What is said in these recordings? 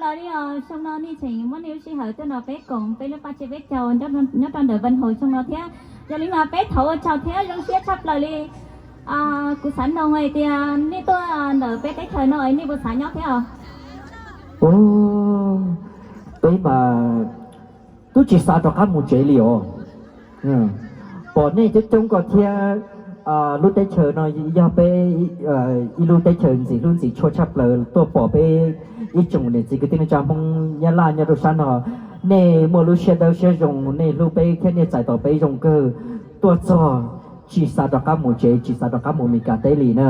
Li os, xyoo no nej tseem muab nej lub sij hawm tuaj nrog peb koom peb lub paj tsib peb caug nyob rau ntawm Vân Hồ xyoo no thiab. Yog li no peb thov ua tsaug thiab zoo siab tshaj plaws li. Kuv xav noog hais tias nej tuaj ntawm peb teb chaws no nej puas xav nyob thiab os? Peb mas twb tsis xav rov qab mus tsev li os. Pom nej coob coob ko thiab, lub teb chaws no yog peb ib lub teb chaws ntxim hlub ntxim tshua tshaj plaws, tuaj pom peb ib tsoom niam txiv kwv tij neej tsa Hmoob Nyab Laj nyob rau sab no, nej muaj lub siab dawb siab zoo, nej hlub peb thiab nej txais tos peb zoo kawg, tuaj txog tsis xav rov qab mus tsev, tsis xav rov qab mus Mes Kas teb li na.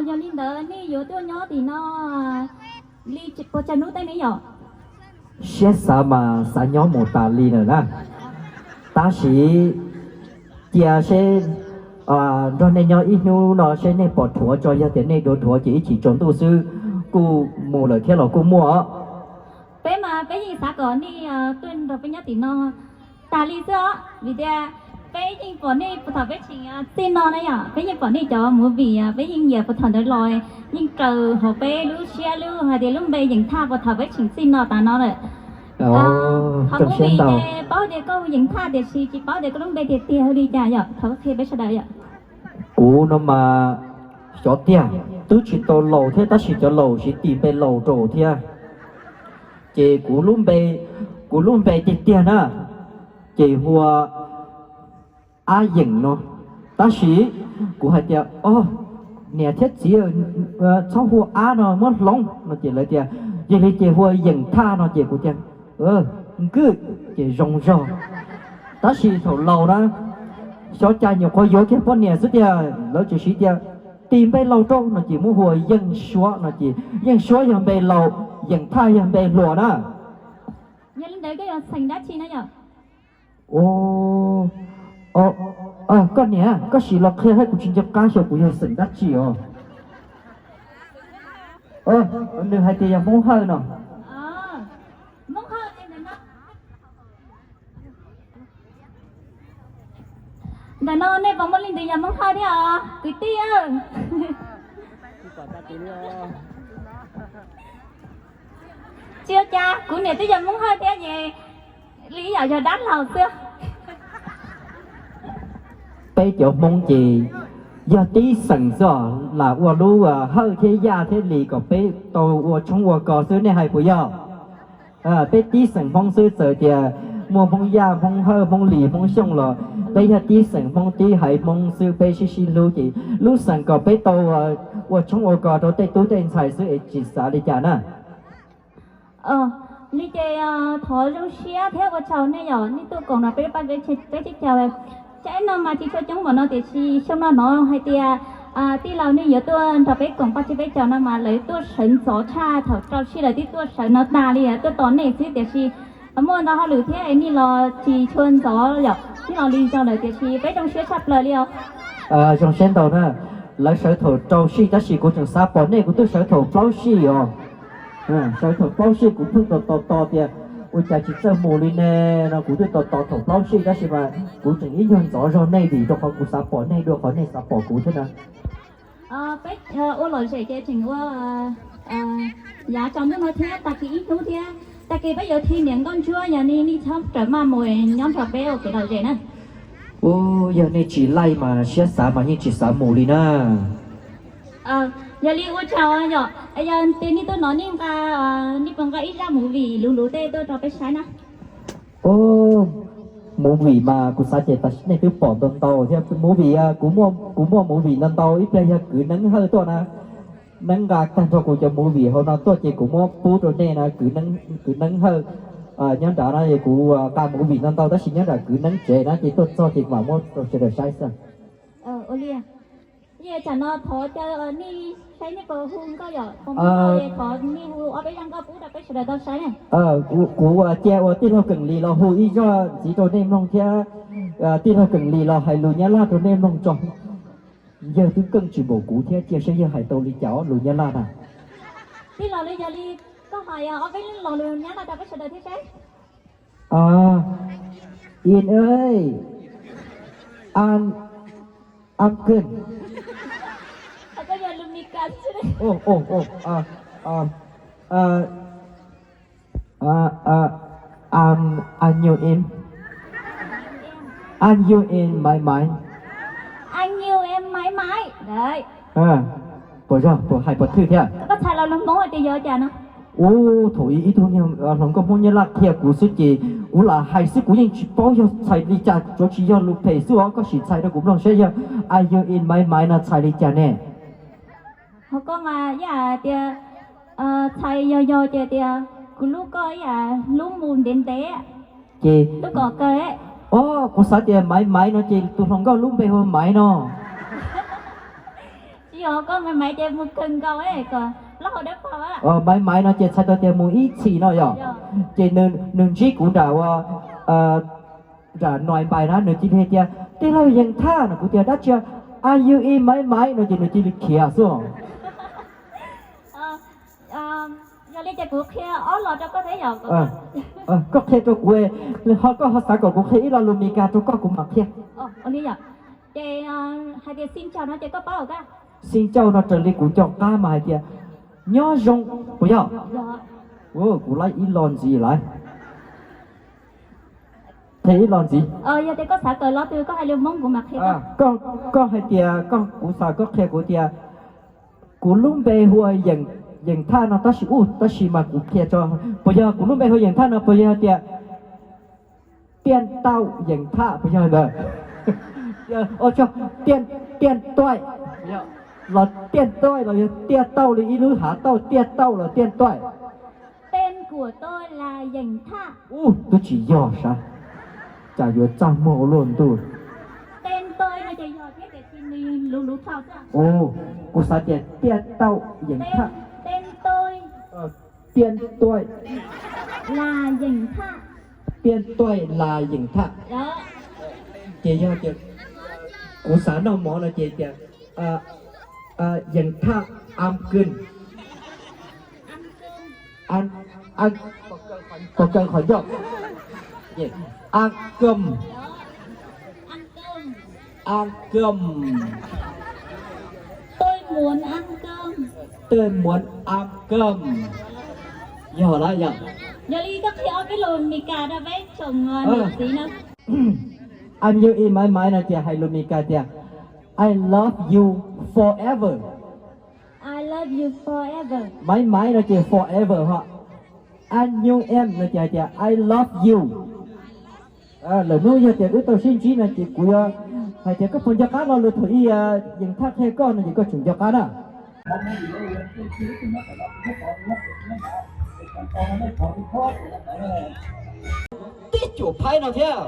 Yog li ntawd nej yuav tuaj nyob tim no li puas tsawg hnub tej ne yom? Siab xav mas xav nyob mus tas li lawm na, tab sis cia seb nrog nej nyob ib hnub no seb nej pom dhuav tso, yog tias nej dhuav dhuav ces ib chim tsaus ntuj xwb kuj mus lawm thiab los kuj muaj. Peb mas peb yeej xav kom nej tuaj nrog peb nyob tim no tas li xwb os, vim tias peb yeej pom nej puag thaum peb tseem txij no na yom, peb yeej pom nej cov movie, peb yeej nyiam puag thaum ntawd los, yeej raws hauv peb lub siab lub hais tias lub npe Yeem Thaj puag thaum peb tseem txij no tas no lawm. Qhov movie ces paub tias koj hu Yeem Thaj tiam sis tsis paub tias koj lub npe tiag tiag hu li cas yom, thov qhia peb sawv daws yom. Kuv no mas xyov tiag, twb tsis tau laus thiab tab sis cov laus siv tis npe laus rau thiab. Ces kuv lub npe, kuv lub npe tiag tiag na, ces hu ua Ab Yeem no, tab sis kuv hais tias, o, niam thiab txiv, txhob hu Ab no muab hloov no ces lawv tias, yog li ces hu ua Yeem Thaj no ces kuv tias, nkwj, ces zoo zog. Tab sis thaum laus na, xyov cas nyuam qhuav yuav kiag poj niam xwb tiag, lawv tseem siv tias tis npe laus rau no ces muab hu ua Yeej Suab no ces Yeej Suab yog npe laus, Yeem Thaj yog npe hluas na. Yog li ntawd koj yog xeem dab tsi na yom? Koj niam, koj sim los qhia thiab, kuv tsis nco qab xyov kuv yog xeem dab tsi os. Nws hais tias yog Hmoob Hawj no. Ntawm no nej puas muaj leej twg yog Hmoob Hawj thiab os kwv tij? Tsis ua cas, kuv niam twb yog Hmoob Hawj thiab ces li ib yam yog dab laug xwb. Peb cov Hmoob ces yog tib xeem xwb os, lam ua lub Hawj thiab Yaj thiab Lis kom peb tau ua tshoob ua kos xwb, nej hais puas yog? Peb tib xeem Hmoob xwb, txawm tias muaj Hmoob Yaj, Hmoob Hawj, Hmoob Lis, Hmoob Xyooj los peb yog tib xeem Hmoob, tib haiv Hmoob xwb, peb sib sib hlub ces lub xeem kom peb tau ua tshoob ua kos rau tej tub tej ntxhais xwb es tsis xav li cas na. Li ces thov zoo siab thiab ua tsaug nej yom, nej tuaj koom nrog peb pab peb teb chaws. Tsam no mas tsis tshua coob npaum no tiam sis xyoo no hnov hais tias tij laug nej yuav tuaj nrog peb koom paj tsib peb caug no mas lawv tuaj sawv ntxov tshaj thaum rau sij lawv twb tuaj sawv no tas li tuaj tos nej xwb tiam sis muaj ntau hauj lwm thiab nej los tsis tshua ntxov yom, nej los li zog lawm tiam sis peb zoo siab tshaj plaws li os. Zoo siab ntau na, lawv sawv thaum rau sij tab sis kuv tseem xav pom nej kuv twb sawv thaum plaub sij os. Sawv thaum plaub sij kuv pheej tos tos tos tias ua cas tsis txawj mus li ne no, kuv twb tos tos thaum plaub sij tab sis mas kuv tseem ib nyuag ntxov zog nej vim rau qhov kuv xav pom nej dua qhov nej xav pom kuv thiab na. Peb ua lom zem ces tseem ua yav tsaus ntuj no thiab tag kis ib hnub thiab, tag kis peb yuav thi niam nkauj ntsuab yog nej txhob rawm maj mus nyob nrog peb ua kev lom zem na. Ub, yog nej tsis laij mas siab xav mas yeej tsis xav mus li na. Yog li ua tsaug yom, yog tias nej tuaj no nej nqa, nej puas nqa ib zaj movie luv luv tej tuaj rau peb saib na? Ub, movie mas kuv xav ces tam sim nej twb pom ntau ntau thiab movie, kuv muaj movie ntau ntau, ib pliag yog kwv Neeb Hawj tuaj na, Neeb nqa tag nrho kuv cov movie hauv no tuaj ces kuv muab pub rau nej na, kwv Neeb Hawj nyob nrad no es kuv nqa movie ntau ntau tab sis nyob nram kwv Neeb tsev na ces tuaj txog ces kuv mam muab rau sawv daws saib xwb. Ua li, tsam no thov caw nej saib nej puas hu nkauj yom, puas hu nkauj es thov nej hu ob peb zaj nkauj pub rau peb sawv daws tau saib na. Kuv cia ua tij laug Keem Lis los hu ib zaj ntxiv rau nej mloog thiab, tij laug Keem Lis los hais lus Nyab Laj rau nej mloog tso. Yawg twb keej tsis npaum kuv thiab, cia saib yawg hais tau li cas lus Nyab Laj na. Tij laug, li yog li koj hais ob peb lo lus Nyab Laj rau peb sawv daws thiab saib. In ơi, ăn, ăn cơm. Koj yog lus Mis Kas. Ồ, ồ, ồ, à, à, à, Are you in my mind? Are you in my mind? Đấy. Puas yog, puas hais puas thwj thiab? Koj txhais los lus Hmoob hais tias yog cas no? Ub, thaum ub ib tug niag hluas nkauj Hmoob Nyab Laj qhia kuv xwb ces kuv lam hais xwb, kuv yeej tsis paub yog txhais li cas, tsuav tsis yog lus phem xwb os. Koj sim txhais rau kuv mloog saib yog Are you in my mind no txhais li cas ne? Ho koj mas ib yam tias txhais yog yog ces tias kuv hlub koj ib yam hlub mus ntev ntev. Ces hlub kom kawg. Os, kuv xav tias Maiv Maiv no ces tus hluas nkauj lub npe hu Maiv no. Tsis yog, koj Maiv Maiv ces mus kawg nkaus kom plaub hau dawb paug. Maiv Maiv no ces txhais tau tias mus ib txhis no yom. Ces nws ntsib kuv nram ua nram nais npais na, nws cia li hais tias tij laug Yees Thaj no, kuv tias dab tsi? Are you in Maiv Maiv no ces nws cia li khiav xwb. Yog li ces kuv qhia ob los rau koj thiab yom. Koj qhia rau kuv, ho koj ho xav kom kuv qhia ib lo lus Meskas rau koj kuv mam qhia. Ces hais tias xin chào no ces koj paub. Xin chào no raws li kuv cov qab mas hais tias nyob zoo, puas yog? Kuv laib ib lo ntxiv lawm. Qhia ib lo ntxiv. Yog tias koj xav kawm lo twg koj hais lus Hmoob kuv mam qhia. Koj hais tias, kuv xav koj qhia kuv tias kuv lub npe hu ua Yees Thaj no tab sis, ub, tab sis mas kuv qhia tso, puas yog kuv lub npe hu Yees Thaj no puas yog tias Tiaj Tauj Yees Thaj puas yog ntawd? Tiaj Tuaj los Tiaj Tuaj los yog Tiaj Tauj li ib lub hav tauj, Tiaj Tauj los Tiaj Tuaj? Tên của tôi là Yenh Thach. Ub, twb tsis yog sav, cas yuav txaj muag ua luaj ntuj. Tên tôi no ces yog thiab tiam sis nws luv luv thaum xwb. Ub, kuv xav tias Tiaj Tauj Yees Thaj. Tên tôi. Tiaj Tuaj. Là Yenh Thach. Tiaj Tuaj là Yenh Thach. Ces yog tias kuv xav noj mov no ces tias Yenh Thach ăn cơm. Ăn, ăn, ăn cơm. Ăn cơm. Tôi muốn ăn cơm. Tôi muốn ăn cơm. Yog lawm yog. Yog li koj qhia ob peb lus Meskas rau peb tsoom niam txiv no. Anh yêu em mãi mãi no ces hais lus Meskas tias I love you forever. I love you forever. Mãi mãi no ces forever ho. Anh yêu em no ces hais tias I love you. Lwm hnub yog tias wb tau sib ntsib no ces kuv yuav hais tias koj puas nco qab lo lus thaum ub Yees Thaj qhia koj no ces koj tsum nco qab na. Tib cuam phaib no thiab.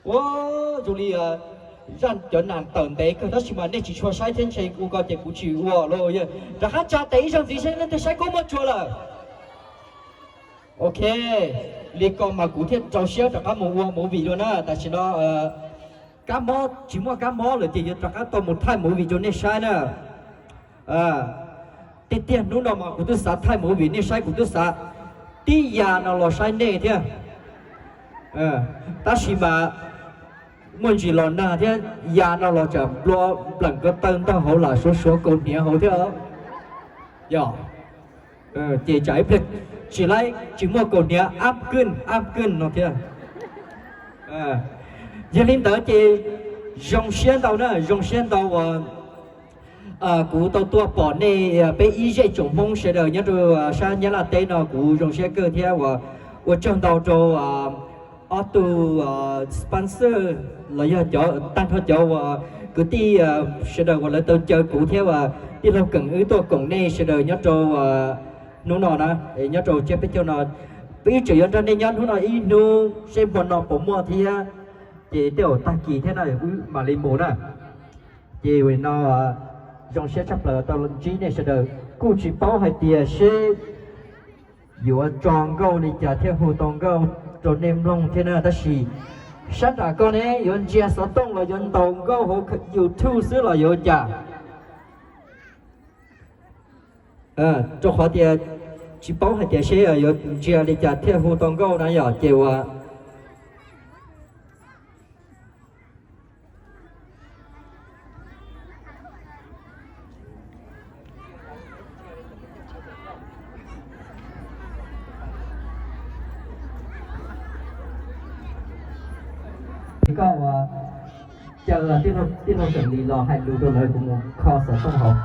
Ua, zoo li zaj cov nas tawm ntev kawg tab sis mas nej tsis tshua saib thiab ntshe ua ko ces kuv tsis ua lawm. Rov qab tsa tes ib zaug ntxiv saib leej twg saib kub muaj tsuag lawm. Ok, li ko mas kuv thiaj rau siab rov qab mus ua movie dua na. Tam sim no kab mob tsis muaj kab mob lawm ces yuav rov qab tau mus thaij movie rau nej saib na. Tiag tiag hnub no mas kuv twb xav thaij movie nej saib, kuv twb xav tib ya no los saib nej thiab. Tab sis mas muaj ntsis los nag thiab ya no los tsam nplua npleem ko taw ntog hauv lam suav suav kaus hniav hauv thiab. Yog, ces tsam ib pliag tsis laib tsis muaj kaus hniav ab kij ab kij no thiab. Yog li ntawd ces zoo siab ntau na, zoo siab ntau uas kuv tau tuaj pom nej peb ib zej tsoom Hmoob sawv daws nyob rau sab Nyab Laj teb no, kuv zoo siab kawg thiab uas ua tsaug ntau rau ob tug sponsor los yog cov tag nrho cov uas kwv tij sawv daws uas lawv tau caw kuv thiab uas tij laug Keem wb tuaj koom nej sawv daws nyob rau hnub no na, nyob rau tsiab peb caug no. Wb tseem yuav nrog nej nyob hnub no ib hnub seb hmo no puas muaj thiab, ces tej zaum tag kis thiab na wb mam li mus na. Ces no zoo siab tshaj plaws tau ntsib nej sawv daws, kuj tsis paub hais tias seb yuav tso nkauj li cas thiaj hu tau nkauj rau nej mloog thiab na, tab sis sab nram ko ne yuav ntsia xov tooj los yuav ntaus nkauj hauv YouTube xwb los yuav cas. Rau qhov tias tsis paub hais tias seb yuav ntsia li cas thiaj hu tau nkauj na yom, ces uas Koj ua caw tij laug Xeem Lis los hais lus rau lawv, kuv mus kho xov tooj hauv.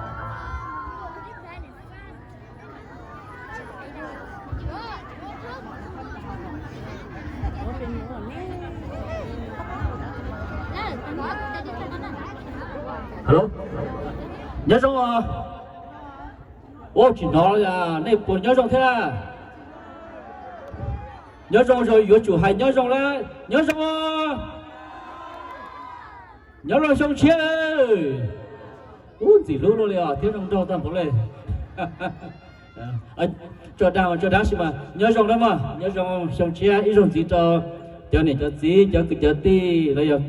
Hello, nyob zoo os. Ua tsis hnov, nej puas nyob zoo thiab? Nyob zoo, yuav tsum hais nyob zoo lawm, nyob zoo, nyob zoo xyoo tshiab. Ub, ntxim hlub luaj li os, thiab zoo nraug tag npaum li. Tso dag, tso dag sis mas nyob zoo na mog, nyob zoo xyoo tshiab ib zaug ntxiv rau cov niam cov txiv, cov kwv cov tij los yog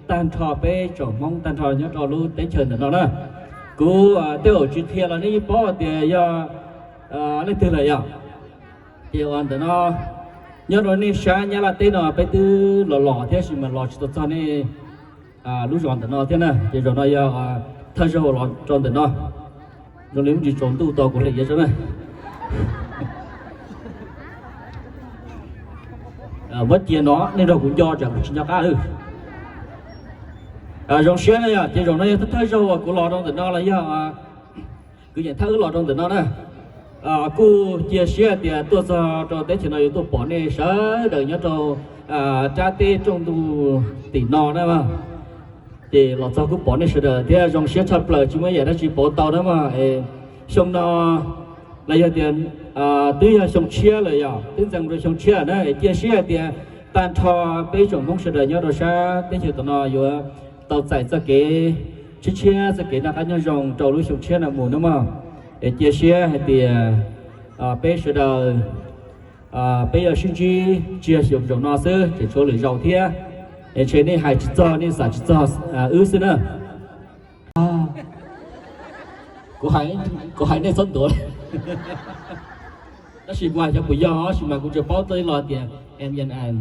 tag nrho peb tsoom Hmoob tag nrho nyob rau lub teb chaws ntawm no na. Kuv tej zaum tsis qhia los nej yeej paub tias yog leej twg lawm yom. Ces ua ntawm no, nyob rau nej sab Nyab Laj teb no peb twb los los thiab sis mas los tsis tau txog nej lub zos ntawm no thiab na. Ces zaum no yog thawj zaug los rau ntawm no, zoo li mus tsis tsaus ntuj tau kuv hliv iav tso na. Muab cia no nej nrog kuv nco tsam kuv tsis nco qab lawm. Zoo siab na yom, ces zaum no yog thawj zaug uas kuv los rau ntawm no los yog kwv yees thawj wb los rau ntawm no na. Kuj cia siab hais tias tuaj txog rau teb chaws no yuav tuaj pom nej sawv daws nyob rau rab teb rooj ntuj tim no na. Ces los txog kuj pom nej sawv daws thiab zoo siab tshaj plaws, tsis muaj yam dab tsi pauv tau na mog. Xyoo no los yog tias twb yog xyoo tshiab lawm yom, twb ntxeev rau xyoo tshiab na, es cia siab hais tias tag nrho peb tsoom Hmoob sawv daws nyob rau sab teb chaws tom no yuav tau txais txoj kev tshiab tshiab, txoj kev noj qab nyob zoo rau lub xyoo tshiab no mus na mog. Es cia siab hais tias peb sawv daws peb yuav sib ntsib tsis yog xyoo zaum no xwb, tseem tshuav lwm zaus thiab. Es ntshe nej hais tsis txog, nej xam tsis txog wb xwb na. Kuv hais nej txhob ntuav. Tab sis kuv hais xyov puas yog, tab sis mas kuv tsuas paub txog ib lo tias em yan an,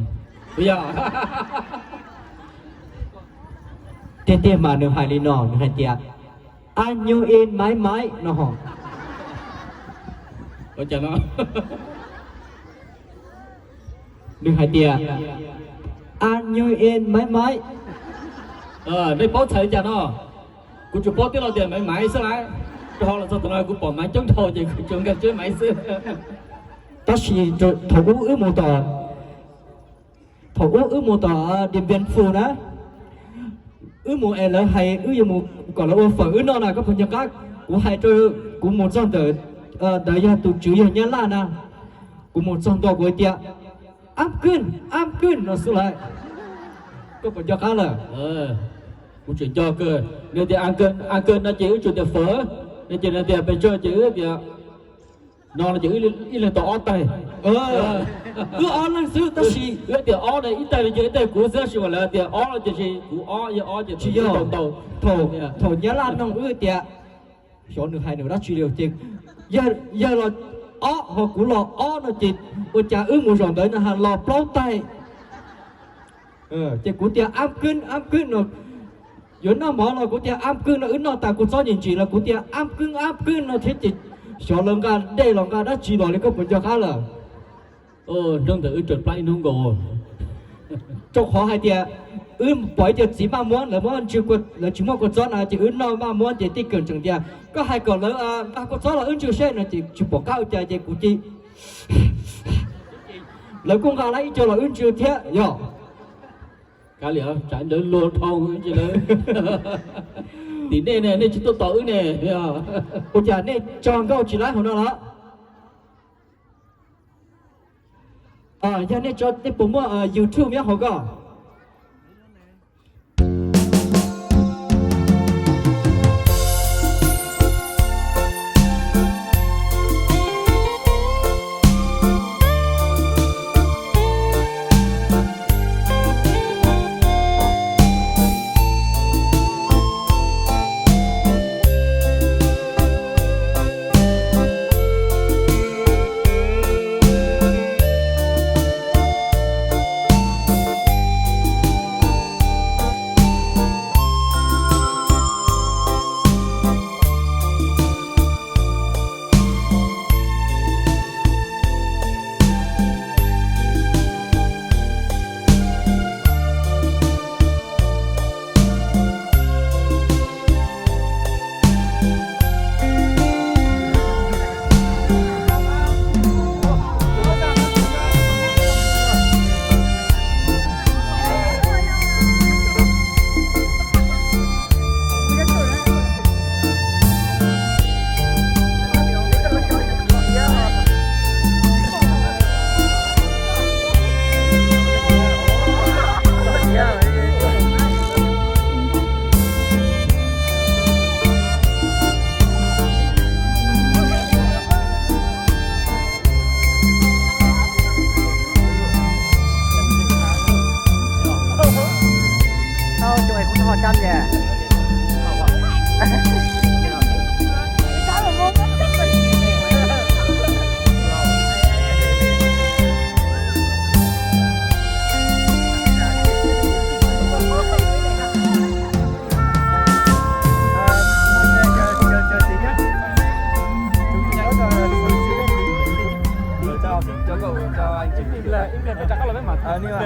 puas yog? Tiag tiag mas nws hais li no, nws hais tias, a nyuj in maiv maiv no ho. Ua cas no? Nws hais tias, a nyuj in maiv maiv. Nej paub txhais li cas no? Kuv tsuas paub tib lo tias maiv maiv xwb lauj. Rau qhov los txog tam no kuv pom maiv coob dhau ces kuv tsuas nkag siab maiv xwb. Tab sis thaum ub wb mus tom, thaum ub wb mus tom Điện Biên Phủ na, wb mus es lawv hais wb yuav mus kom lawv ua fawm wb noj na, koj puas nco qab? Kuv hais rau, kuv mus txog ntawm, ntawd yog tus tswv yog Nyab Laj na, kuv mus txog ntua kuv hais tias, ab kwj, ab kwj no xwb lauj. Koj puas nco qab lawm? Kuv tseem nco kawg, nws tias ab kwj no ces wb tsuas tias fawm, nws ces nws tias pes tsawg ces wb tias no no ces ib leeg tau ob taig. Wb ob leeg xwb tab sis wb tias ob no ib taig no ces ib taig kuv xwb tab sis mas lawv tias ob no ces kuv ob yog ob ces tsis yog tau ntau. Thaum Nyab Laj nug wb tias xyov nws hais nws dab tsi li ces yawg los ob ho kuv los ob no ces ua cas wb mus zaum ntawd no ha los plaub taig. Ces kuv tias ab kwj, ab kwj no, yuav noj mov los kuv tias ab kwj no, wb noj tas kuv txob nyim ntsis los kuv tias ab kwj, ab kwj no thiab ces xyov lawv nqa dej los nqa dab tsi los li koj puas nco qab lawm? Hnub ntawd wb raws plab ib hnub nkaus. Rau qhov hais tias wb pom ib co txiv maj muab, lawv muab ntsw, lawv tsis muaj kua txob na ces wb noj maj muab ces tij kawm tseem tias koj hais kom lawv nqa kua txob los wb ntsw seb no ces tsis pom qab ua cas ces kuv cia, lawv kuj nqa lawv ib co los wb ntsw thiab yog. Kav liam, tsam ntawd luag dhau, tim nej ne nej tsis tuaj tos wb ne. Ua cas nej tso nkauj tsis laib hauv no los? Yog nej tso, nej puas muaj YouTube nyob hauv ko?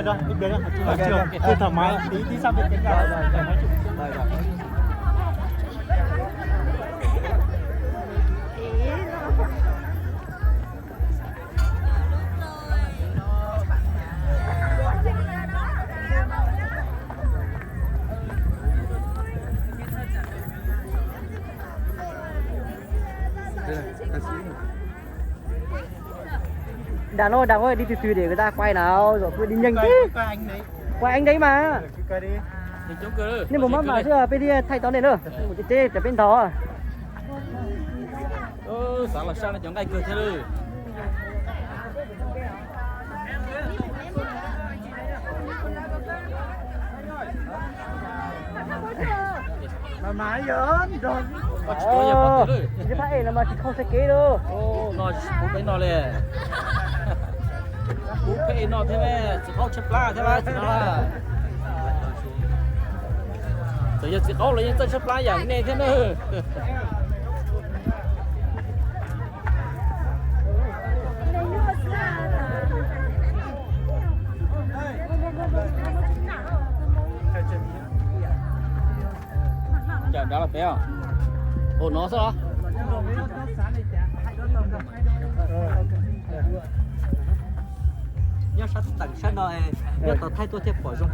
Rồi, đi, đi, đi. Ok, ok. Tôi thoải mái tí, tí sang bên cạnh. Rồi, rồi, rồi. Rồi, rồi. Đằng nó đang đi từ từ để người ta quay nào, rồi cứ đi nhanh thế. Quay anh đấy. Quay anh đấy mà. Nên một món mà xưa bên đi thay tao này nữa. Một cái chế để bên đó. Xav los saj no cov nqaij kawg thiab lawm. Mas mas yog, tsis tuav yog pov twg lawm. Phab ej no mas tsis khau txhais kev lawm. No, kuv peb no li. Kuv peb no thiab, txiv qaub tshaib plab thiab, txiv no. Txawm yog txiv qaub los yeej txawj tshaib plab yam nej thiab na. Cawm nrad los pem os. Ua no xwb os. Nyob sab teem sab no, nyob tau thaij tuaj thiaj pom zoo.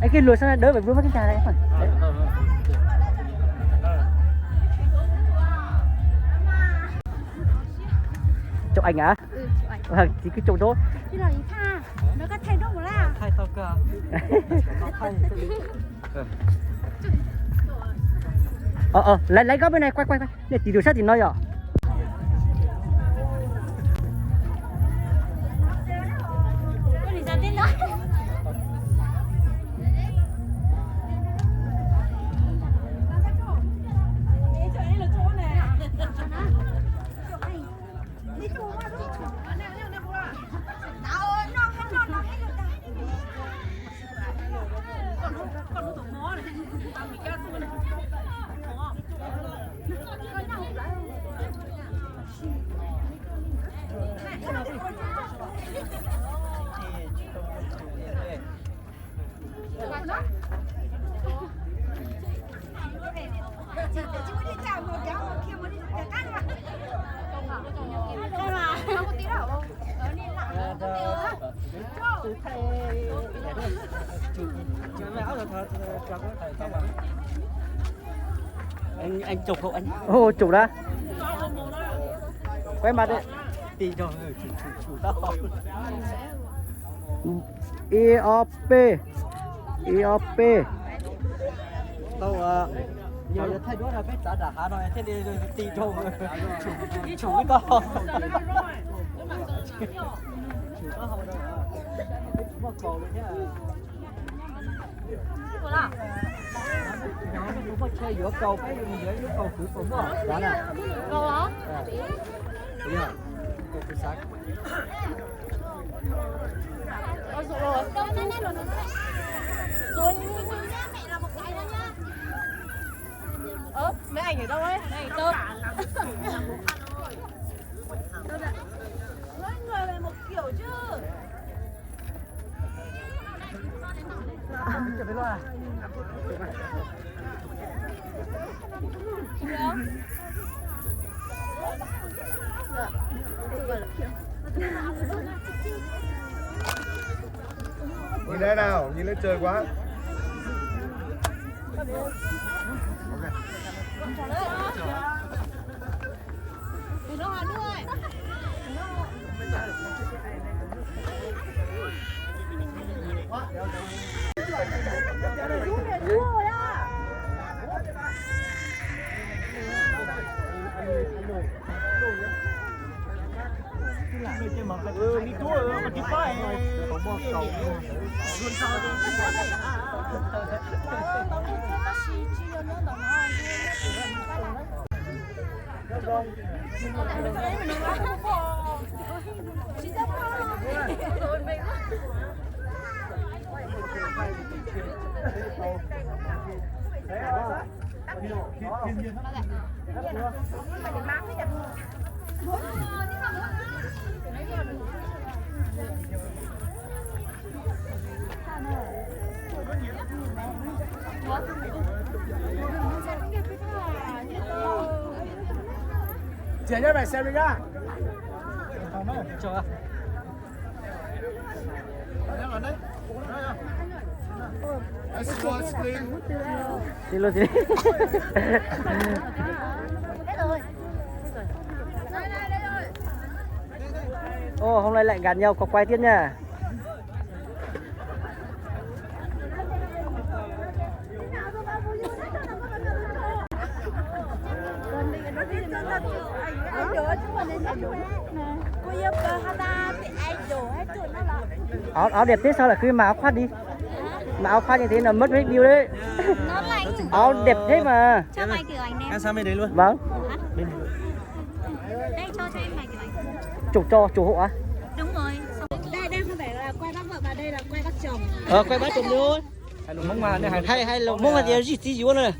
Anh kia lùa sang đây đỡ phải vướng mấy cái trà này. Chụp ảnh hả? Vâng, thì cứ chụp đốt. Ờ, ờ, lấy, lấy góc bên này, quay, quay, quay. Nws tiv tus sab tim no yom. Anh, anh chụp không anh? Ồ, chụp đã. Quay mặt đi. Tì cho, chụp, chụp, chụp tao. I O P. I O P. Tau, yog yog thaij duab no peb txav nram hav no thiaj li tij rau, tshum tau. Tshum taub hau rau, peb tsis muaj kaus li thiab. Muaj chaw yuav kaus peb yuav kaus kwv kaus muaj xav na. Kaus los? Kaus kwv xav. Ơ, mấy ảnh ở đâu đấy? Mấy ảnh tôm. Mỗi người một kiểu chứ. Nhìn đây nào, nhìn lên trời quá. Cia nyob mày xem đi nhá. Xin lỗi, xin lỗi. Ồ, hôm nay lại gặp nhau có quay tiếp nha. Áo, áo đẹp thế sao lại cứ mặc áo khoác đi? Mặc áo khoác như thế là mất hết view đấy. Áo đẹp thế mà. Vâng. Chủ cho chủ hộ á? Đây, đây không phải là quay bác vợ mà đây là quay bác chồng. Ờ, quay bác chồng thôi. Hay, hay là mốt mà tias zib txiv yuav na.